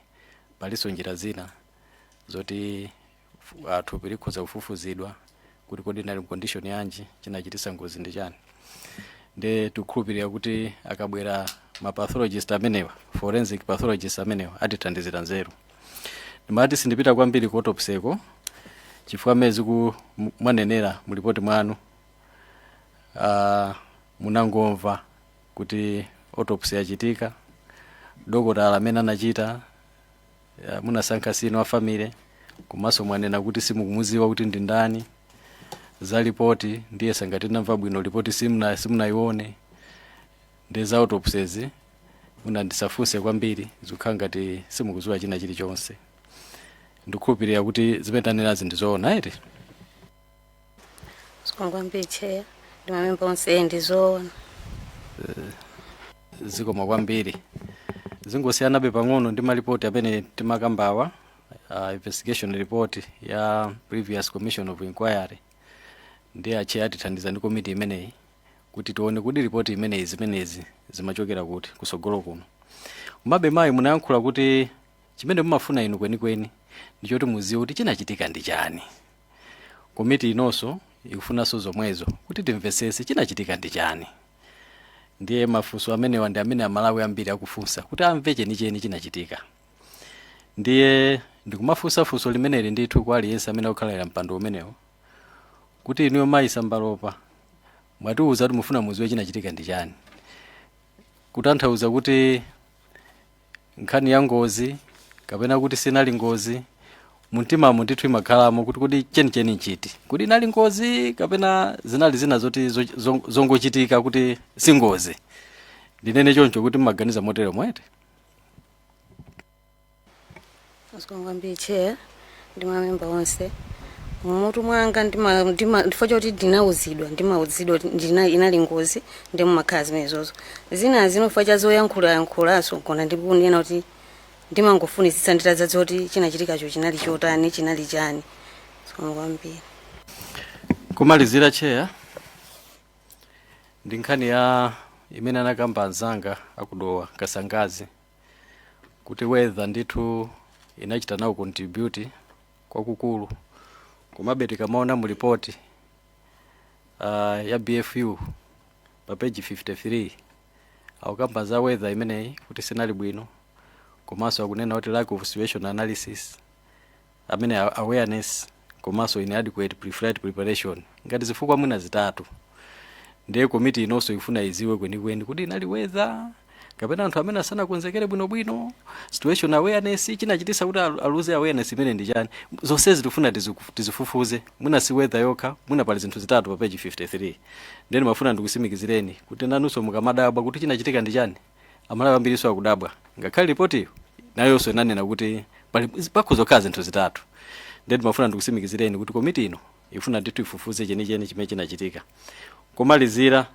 Speaker 11: palinso njira zina zoti thupi likhoza kufufuzidwa kuti kodi inali condition yanji, chinachitisa ngozi ndi chani. Nde tikukhulupirira kuti akabwera ma pathologist amenewa, forensic pathologist amenewa, atithandizira nzeru. Ndimati sindipita kwambiri ku autopsy ko chifukwa mmene ziku mwanenera mu ripoti mwanu, munangomva kuti autopsy yachitika, dokotala amene anachita munasankha sinu a family, komanso mwanena kuti simukumuziwa kuti ndi ndani. Za ripoti ndiye sangati namva bwino, ripoti simunayione. Ndi za autopsies munandisafunse kwambiri, zikukhala ngati simukuziwa china chilichonse. Ndikukhulupirira kuti zimene tanenazi ndizoona, eti?
Speaker 2: Zikomo kwambiri, Chair ndi mamemba onse, ndizoona.
Speaker 11: Zikomo kwambiri. Zingosiyanabe pang'ono ndi malipoti amene timakambawa, investigation report ya previous commission of inquiry. Ndi a chair atithandiza ndi komiti imeneyi kuti tione kuti ripoti imeneyi zimenezi zimachokera kuti kusogolo kuno. Komabe mayi, munayankhula kuti chimene mumafuna inu kwenikweni ndichoti muziwe kuti chinachitika ndi chani. Komiti inonso ikufunanso zomwezo, kuti timvesese chinachitika ndi chani. Ndiye mafunso amenewa ndi amene Amalawi ambiri akufunsa kuti amve chenicheni chinachitika. Ndiye ndikumafunsa funso limeneli ndithu kwa aliyense amene akukhalira mpando umenewo, kuti inuyo mayi Sambalopa mwatiwuza kuti mufuna muziwe chinachitika ndi chani, kutanthauza kuti nkhani ya ngozi kapena kuti sinali ngozi, mumtimamo ndithu imakhalamo kuti kodi chenicheni nchiti, kuti inali ngozi kapena zinali zina zoti zongochitika kuti si ngozi. Ndinene choncho kuti mmaganiza motero mwete?
Speaker 2: Zikomo kwambiri, Chair ndi mamemba onse. Mmutu mwanga ndifo choti ndinauzidwa, ndimauzidwa kuti inali ngozi, ndi mumakhala zimenezozo. Zina zino chifukwa cha zoyankhulayankhulaso kona ndikunena kuti ndimangofunitsitsa nditadzadziwa kuti chinachitikacho chinali chotani, chinali chani. Zikomo kwambiri.
Speaker 11: Kumalizira, Chair, ndi nkhani ya imene anakamba anzanga akudowa Kasangazi kuti weather ndithu inachita nawo contribute kwakukulu. Komabe tikamaona mu ripoti ya BFU pa page 53, akukamba za weather imeneyi kuti sinali bwino, komanso akunena kuti lack of situation analysis amene awareness komanso inadequate pre-flight preparation ngati zifukwa mwina zitatu. Ndiye komiti inonso ifuna iziwe kwenikweni kuti inali weather kapena anthu amene asanakonzekere bwinobwino, situation awareness chinachitisa kuti aluze awareness imene ndi chani. Zonsezi tifuna tizifufuze. Mwina si weather yokha, mwina pali zinthu zitatu pa page 53. Ndiye mafuna ndikusimikizireni kuti nanunso mukamadabwa kuti chinachitika ndi chani, Amalawi ambiriso akudabwa. Ngakhale ripotiyo nayonso inanena kuti pali pakhoza kukhala zinthu zitatu. Ndiye ndimafuna ndikusimikizireni kuti komiti ino ifuna ndithu ifufuze chenicheni chimene chinachitika. Komalizira,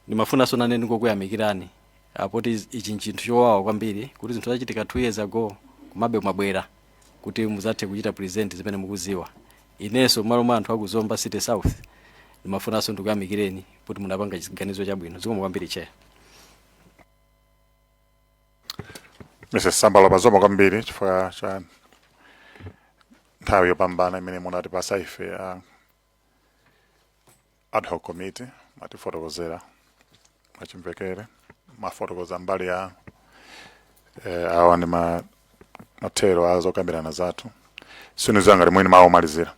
Speaker 11: ndimafunanso nane ndingokuyamikirani poti ichi nchinthu chowawa kwambiri kuti zinthu zachitika 2 years ago, komabe mwabwera kuti muzathe kuchita present zimene mukuziwa. Inenso m'malo mwa anthu akuzomba City South ndimafunanso ndikuyamikireni kuti munapanga chiganizo chabwino. Zikomo kwambiri, Chair.
Speaker 3: Mrs Sambalopa, zikomo kwambiri chifukwa cha nthawi yopambana imene munatipasa ife a ad hoc committee. Matifotokozera mwachimvekere, mafotokoza mbali ya awa ndi mathero a zokambirana zathu. Siniziwa ngati mwini mawu omalizira.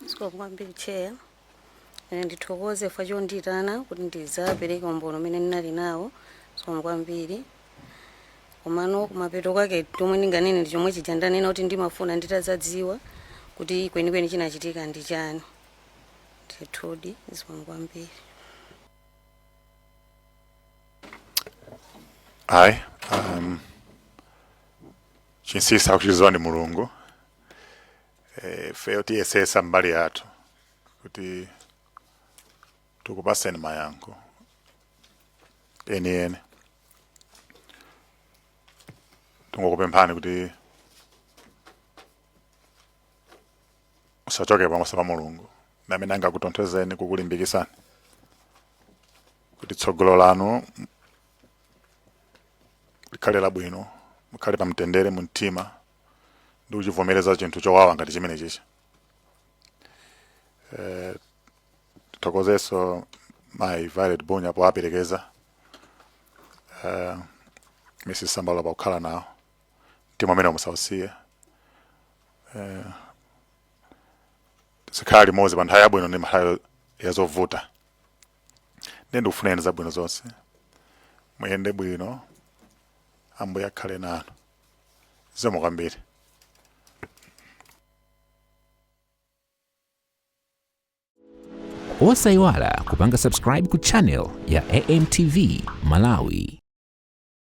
Speaker 2: Zikomo kwambiri, Chair. Ine ndithokoze chifukwa chondiyitana kuti ndidzapereke umboni umene ndinali nawo. Zikomo kwambiri. Komano kumapeto kwake chomwe ndinganene ndi chomwe chija ndanena kuti ndimafuna nditadzadziwa kuti kwenikweni chinachitika ndi chani. Ndithudi, zikomo kwambiri.
Speaker 3: Ayi, chinsinsi akuchidziwa ndi Mulungu. Ifeyo tiyesesa mbali yathu kuti tikupaseni mayankho enieni. Tingokupemphani kuti musachoke pamaso pa Mulungu, namene angakutonthozeni, kukulimbikisani kuti tsogolo lanu likhale labwino, mukhale pamtendere mu mtima ndi kuchivomereza chinthu chowawa ngati chimene chicha. Tithokozenso mayi Violet Bunya powaperekeza Mrs Sambalopa pakukhala nawo. Mtima umene musausiye. Tizikhala limodzi pa nthawi yabwino ndi nthawi yazovuta. Ndiye ndikufuneni zabwino zonse, muyende bwino, Ambuye akhale nanu. Zikomo kwambiri.
Speaker 1: Osayiwala kupanga subscribe ku channel ya AMTV Malawi.